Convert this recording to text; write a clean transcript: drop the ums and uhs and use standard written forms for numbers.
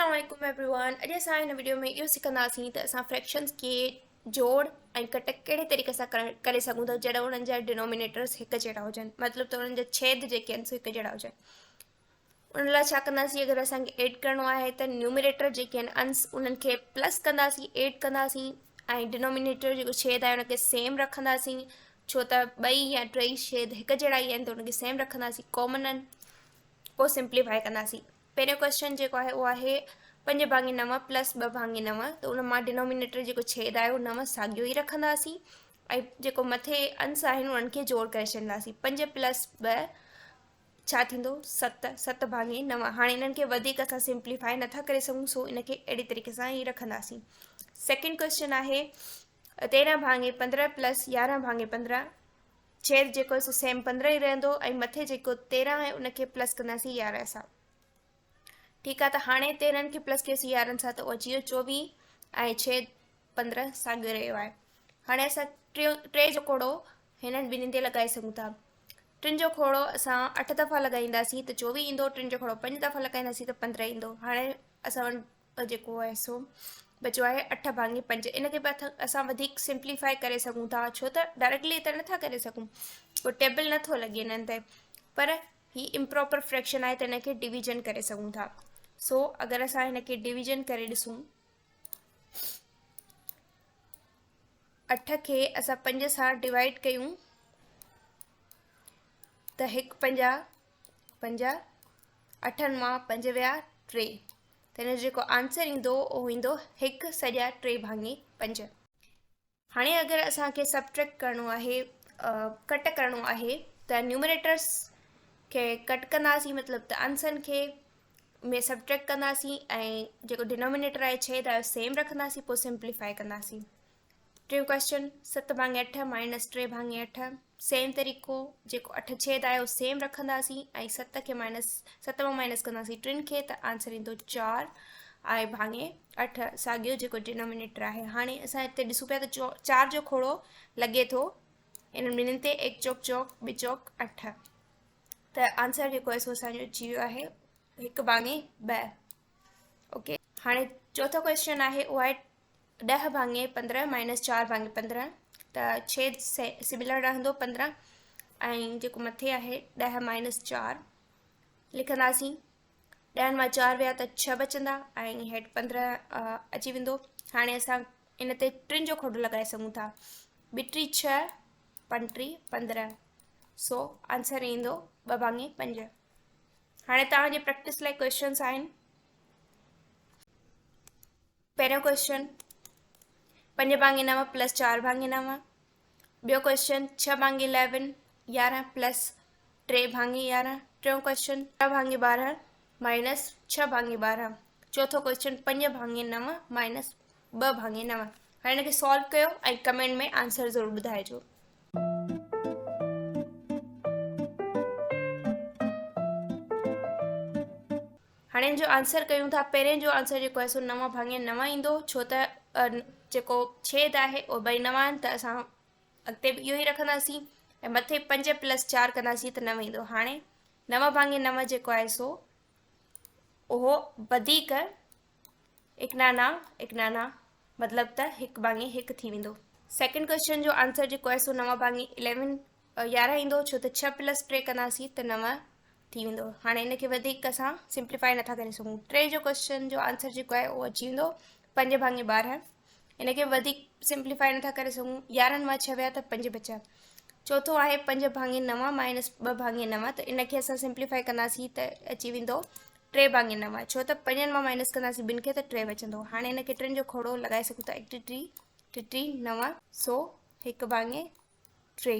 السلام عليڪم every one اڄ اسان هن وڊيو ۾ اهو سکنداسين ته اسان فريڪشنز کي جوڙ ۽ ڪٽ ڪهڙي طريقي سان ڪري سگهون ٿا جڏهن انهن جا ڊينومينيٽرز هڪ جهڙا هجن مطلب ته انهن جا ڇيد جيڪي آهن سو هڪ جهڙا هجن ان لاء ڇا ڪنداسين اگر اسان کي ايڊ ڪرڻو آهي ته نيومريٽر جيڪي آهن انس انهن کي پلس ڪنداسين ايڊ ڪنداسين ۽ ڊينومينيٽر جيڪو ڇيد آهي ان کي سيم رکنداسين ڇو ته ٻئي يا ٽئي ڇيد هڪ جهڙا ئي آهن ته ان کي سيم رکنداسين ڪامن آهن پوء سمپليفائي ڪنداسين. پهريون ڪوئسچن جيڪو آهي اهو آهي پنج ڀاڱي نو پلس ٻه ڀاڱي نو ته ان مان ڊينومينيٽر جيڪو ڇيد آهي اهو نو ساڳيو ئي رکنداسين ۽ جيڪو مٿي انس آهن انهن کي جوڙ ڪري ڇڏينداسين پنج پلس ٻه ڇا ٿيندو ست ست ڀاڱي نو هاڻي انهن کي وڌيڪ اسان سمپليفائي نٿا ڪري سگهون سو ان کي اهڙي طريقي سان ئي رکنداسين سيڪنڊ ڪوئسچن آهي تيرهن ڀاڱي پندرهن پلس يارهن ڀاڱي پندرهن ڇيد جيڪو آهي سو سيم 15 ئي رهندو ۽ مٿي جيڪو 13 آهي ان کي پلس ڪنداسين 11 سان ٺيڪ آهي ته هاڻي 13 کي پلس ڪيوسين 11 سان ته اچي ويو 24 ۽ ڇيد 15 ساڳيو رهيو آهي هاڻي اسان ٽي جو کوڙو هنن ٻنهي تي لڳائي سگهون ٿا ٽن جو کوڙو اسان اٺ دفعا لڳائينداسين ته 24 ايندو ٽن جو کوڙو پنج دفعا لڳائينداسين ته 15 ايندو هاڻي اسان جيڪو آهي سو بچيو آهي اٺ ڀاڱي پنج ان کي به اسان وڌيڪ سمپليفائي ڪري سگهون ٿا ڇو ته ڊائريڪٽلي ته نٿا ڪري سگهون ڪو ٽيبل نٿو لڳي انهن تي پر هي امپراپر فريڪشن آهي ته ان کي ڊويزن ڪري سگهون ٿا سو اگر اسان هن کي ڊويزن ڪري ڏسون اٺ کي اسان پنج سان ڊوائيڊ ڪيون ته هڪ پنجا پنج اٺن مان پنج ويا ٽي ته ان جو جيڪو آنسر ايندو اهو ايندو هڪ سڄا ٽي ڀاڱي پنج. هاڻي اگر اسان کي سبٽريڪٽ ڪرڻو آهي ڪٽ ڪرڻو آهي ته نيومريٽرس کي ڪٽ ڪنداسين مطلب ته انسن کي ۾ سبٽريڪٽ ڪنداسين ۽ جيڪو ڊينومينيٽر آهي ڇيد آهي سيم رکنداسين پوء سمپليفائي ڪنداسين. ٽيون ڪويسچن ست ڀاڱي اٺ مائنس ٽي ڀاڱي اٺ سيم طريقو جيڪو اٺ ڇيد آهي اهو سيم رکنداسين ۽ ست کي مائنس ست مان مائنس ڪنداسين ٽن کي ته آنسر ايندو چار آهي ڀاڱي اٺ ساڳيو جيڪو ڊينومينيٽر آهي هاڻي اسان هتي ڏسون پيا ته چار جو کوڙو لڳي ٿو انهن ٻنهين تي هڪ چوڪ چوڪ ٻه چوڪ اٺ ته آنسر جيڪو آهي سو اسانجو اچي ويو آهي هڪ ڀاڱي ٻه اوڪي هاڻي چوٿو ڪويسچن آهي اهو آهي ڏهه ڀاڱي 15 مائنس چار ڀاڱي 15 ته ڇيد سميلر رهندو 15 ۽ جيڪو مٿي آهي ڏهه مائنس چار لکنداسين ڏهن مان چار ويا ته ڇهه بچندا ۽ هيٺ 15 اچي ويندو هاڻي اسان ان تي ٽن جو کوٽو لڳائي سگهون ٿا ٻه ٽي ڇهه پنٽي 15 سو آنسر ايندو ٻه ڀاڱي پنج هاڻي توهان جي پريڪٽس لاء ڪويشچنس آهن پهريون ڪوئسچن پنج ڀاڱي نو پلس چار ڀاڱي نو ٻيو ڪوئسچن ڇهه ڀاڱي اليون يارهن پلس ٽي ڀاڱي يارهن ٽيون ڪوئسچن ڏهه ڀاڱي ٻارهن مائنس ڇهه ڀاڱي ٻارهن چوٿو ڪوئسچن پنج ڀاڱي نو مائنس ٻه ڀاڱي نو هاڻي هن کي سالو ڪيو ۽ ڪمينٽ ۾ آنسر ضرور ٻڌائجو. هاڻي ان جو آنسر ڪيون ٿا پهرين جو آنسر جيڪو آهي سو نو ڀاڱي نو ايندو ڇو ته جيڪو ڇيد آهي اهو ٻئي نو آهن ته اسان اڳتي به اهو ئي رکنداسين ۽ مٿي پنج پلس چار ڪنداسين ته نو ايندو هاڻي نو ڀاڱي نو جيڪو آهي سو اهو وڌيڪ اڪنانا اڪنانا مطلب ته هڪ ڀاڱي هڪ ٿي ويندو سيڪنڊ ڪويشچن جو آنسر جيڪو آهي سو نو ڀاڱي اليون يارهن ايندو ڇو ته ڇهه پلس ٽي ڪنداسين ته نو ٿي ويندو هاڻي ان کي وڌيڪ اسان سمپليفائي نٿا ڪري سگهون ٽي جو ڪويشچن جو آنسر جيڪو آهي اهو اچي ويندو پنج ڀاڱي ٻارهن ان کي وڌيڪ سمپليفائي نٿا ڪري سگهون يارهن مان ڇهه ويا ته پنج بچيا چوٿون آهي پنج ڀاڱي نو مائنس ٻه ڀاڱي نو ته ان کي اسان سمپليفائي ڪنداسين ته اچي ويندو ٽي ڀاڱي نو ڇو ته پنجن مان مائنس ڪنداسين ٻن کي ته ٽي بچندو هاڻي ان کي ٽن جو کوڙو لڳائي سگهون ٿا هڪ ٽي ٽي ٽي ٽي نو سو هڪ ڀاڱي ٽي.